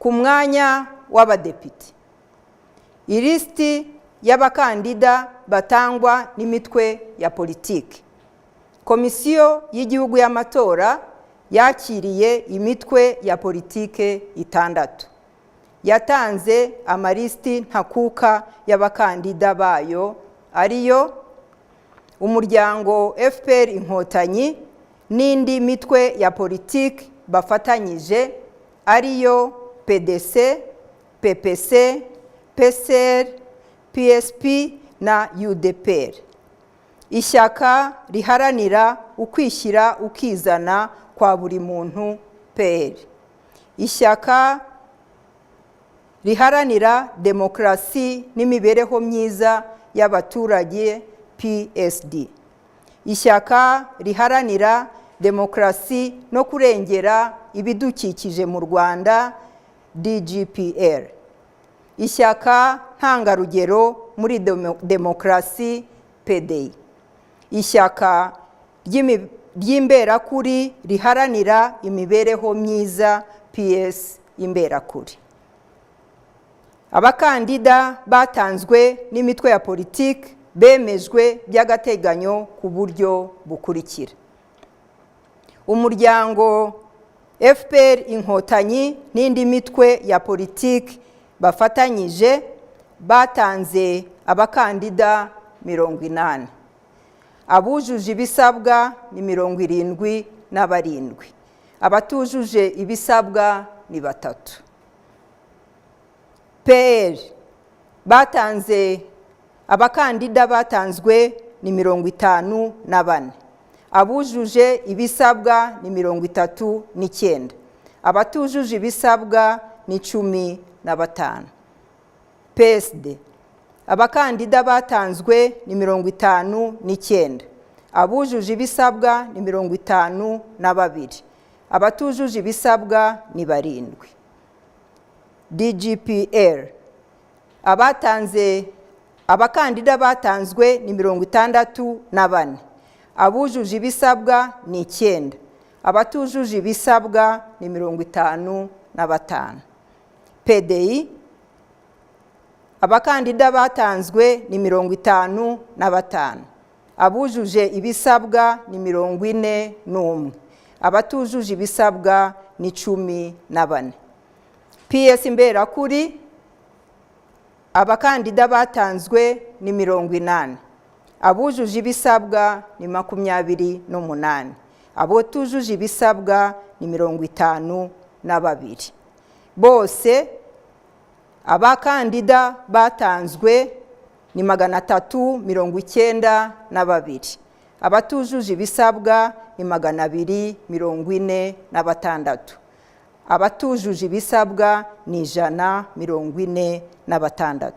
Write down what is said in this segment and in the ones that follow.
Ku mwanya w'abadepite, ilisiti y'abakandida batangwa n'imitwe ya politiki. Komisiyo y'Igihugu y'Amatora yakiriye imitwe ya politike itandatu yatanze amalisiti ntakuka y'abakandida bayo, ariyo: Umuryango FPR Inkotanyi n'indi mitwe ya politiki bafatanyije, ariyo PDC, PPC, PCR, PSP na UDPR; Ishyaka Riharanira Ukwishyira Ukizana kwa Buri Muntu, PR; Ishyaka Riharanira Demokarasi n'Imibereho Myiza y'Abaturage, PSD; Ishyaka Riharanira Demokarasi no Kurengera Ibidukikije mu Rwanda, DGPR; Ishyaka Ntangarugero muri Demokarasi, PDI; Ishyaka ry'Imberakuri Riharanira Imibereho Myiza, PS Imberakuri. Abakandida batanzwe n'imitwe ya politiki bemejwe by'agateganyo ku buryo bukurikira: Umuryango FPR Inkotanyi n'indi mitwe ya politiki bafatanyije batanze abakandida 80, abujuje ibisabwa ni 77, abatujuje ibisabwa ni batatu. PR batanze abakandida batanzwe ni 54, abujuje ibisabwa ni 39, abatujuje ibisabwa ni 15. PSD abakandida batanzwe ni 59, abujuje ibisabwa ni 52, abatujuje ibisabwa ni barindwi. DGPR abatanze abakandida batanzwe ni 64, abujuje ibisabwa ni icyenda, abatujuje ibisabwa ni 55. PDI abakandida batanzwe ni 55, abujuje ibisabwa ni 41, abatujuje ibisabwa ni 14. PS Imberakuri abakandida batanzwe ni 80, abujuje ibisabwa ni 28, abatujuje ibisabwa ni 52. Bose abakandida batanzwe ni 392, abatujuje ibisabwa ni 246, abatujuje ibisabwa ni 146.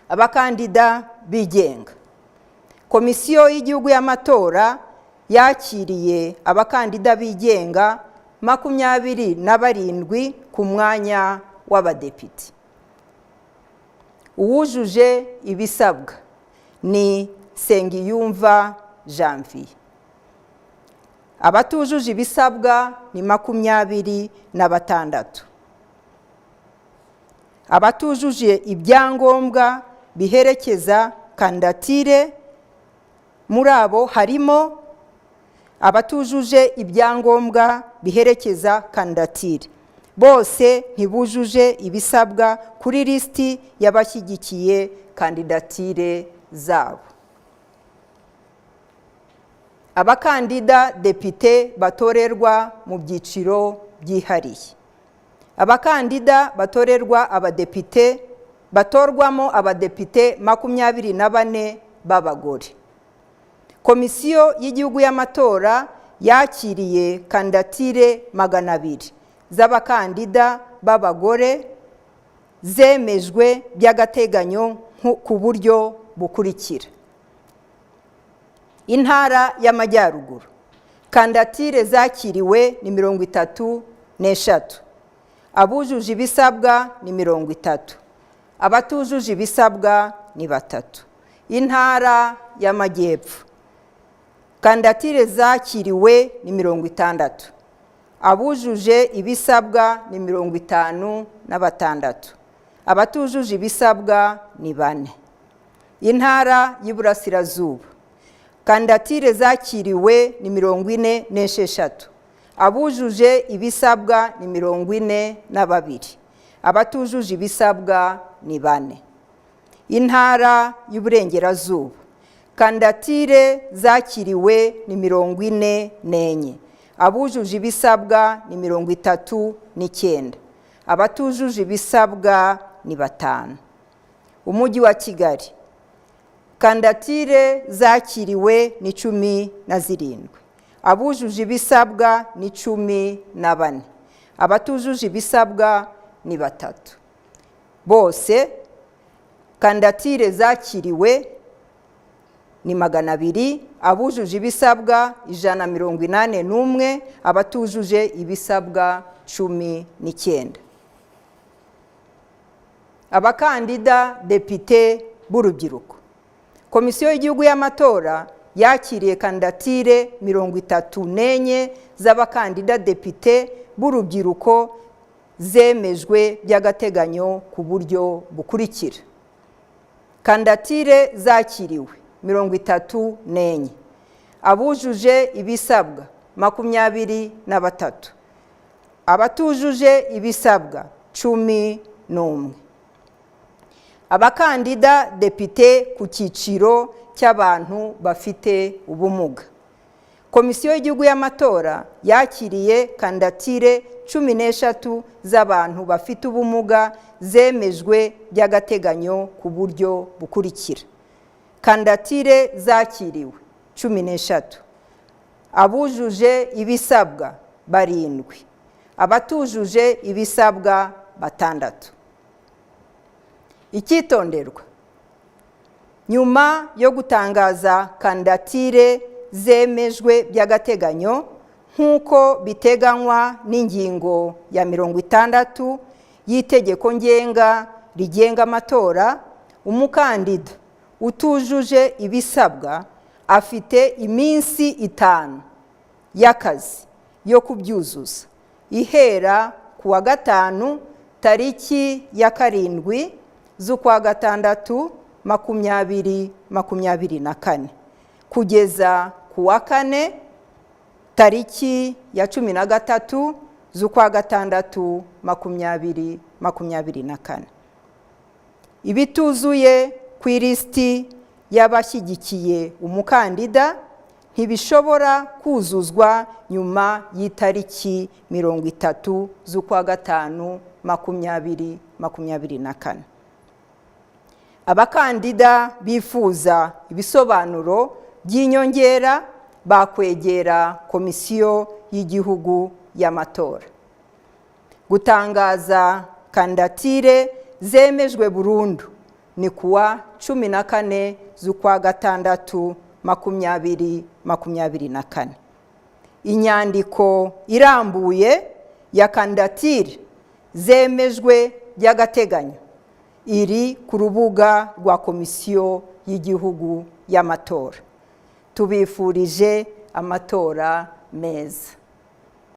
Abakandida bigenga: Komisiyo y'Igihugu y'Amatora yakiriye abakandida bigenga 27 ku mwanya w'abadepite. Uwujuje ibisabwa ni Nsengiyumva Janvier, abatujuje ibisabwa ni 26. Abatujuje ibyangombwa biherekeza kandidatire, muri abo harimo abatujuje ibyangombwa biherekeza kandidatire bose ntibujuje ibisabwa kuri lisiti y'abashyigikiye kandidatire zabo. Abakandida depite batorerwa mu byiciro byihariye: abakandida batorerwa abadepite batorwamo abadepite 24 b'abagore. Komisiyo y'Igihugu y'Amatora yakiriye kandidatire 200 z'abakandida b'abagore zemejwe by'agateganyo ku buryo bukurikira: Intara y'Amajyaruguru, kandidatire zakiriwe ni 33, abujuje ibisabwa ni 30, abatujuje ibisabwa ni batatu. Intara y'Amajyepfo, kandidatire zakiriwe ni 60. Abujuje ibisabwa ni 56, abatujuje ibisabwa ni 4. Intara y'Iburasirazuba, kandidatire zakiriwe ni 46, abujuje ibisabwa ni 42, abatujuje ibisabwa ni 4. Intara y'Uburengerazuba, kandidatire zakiriwe ni 44, abujuje ibisabwa ni 39, abatujuje ibisabwa ni 5. Umujyi wa Kigali, kandidatire zakiriwe ni 17, abujuje ibisabwa ni 14, abatujuje ibisabwa ni 3. Bose kandidatire zakiriwe ni 200, abujuje ibisabwa 181, abatujuje ibisabwa 19. Abakandida depite b'urubyiruko, Komisiyo y'Igihugu y'Amatora yakiriye kandidatire 34 z'abakandida depite b'urubyiruko zemejwe by'agateganyo ku buryo bukurikira. Kandidatire zakiriwe 34, abujuje ibisabwa 23, abatujuje ibisabwa 11. Abakandida depite ku cyiciro cy'abantu bafite ubumuga, Komisiyo y'Igihugu y'Amatora yakiriye kandidatire 13 z'abantu bafite ubumuga zemejwe by'agateganyo ku buryo bukurikira. Kandidatire zakiriwe 13, abujuje ibisabwa 7, abatujuje ibisabwa 6. Icyitonderwa: nyuma yo gutangaza kandidatire zemejwe by'agateganyo nk'uko biteganywa n'ingingo ya 60 y'itegeko ngenga rigenga amatora, umukandida utujuje ibisabwa afite iminsi 5 y'akazi yo kubyuzuza, ihera ku wa gatanu tariki ya 7 z'ukwa gatandatu 2024 kugeza ku wa kane tariki ya 13 z'ukwa gatandatu 2024. Ibituzuye ku ilisiti y'abashyigikiye umukandida ntibishobora kuzuzwa nyuma y'itariki 30 z'ukwa gatanu 2024. Abakandida bifuza ibisobanuro by'inyongera bakwegera Komisiyo y'Igihugu y'Amatora. Gutangaza kandidatire zemejwe burundu ni kuwa 14 z'ukwa gatandatu 2024. Inyandiko irambuye ya kandidatire zemejwe by'agateganyo iri ku rubuga rwa Komisiyo y'Igihugu y'Amatora. Tubifurije amatora meza.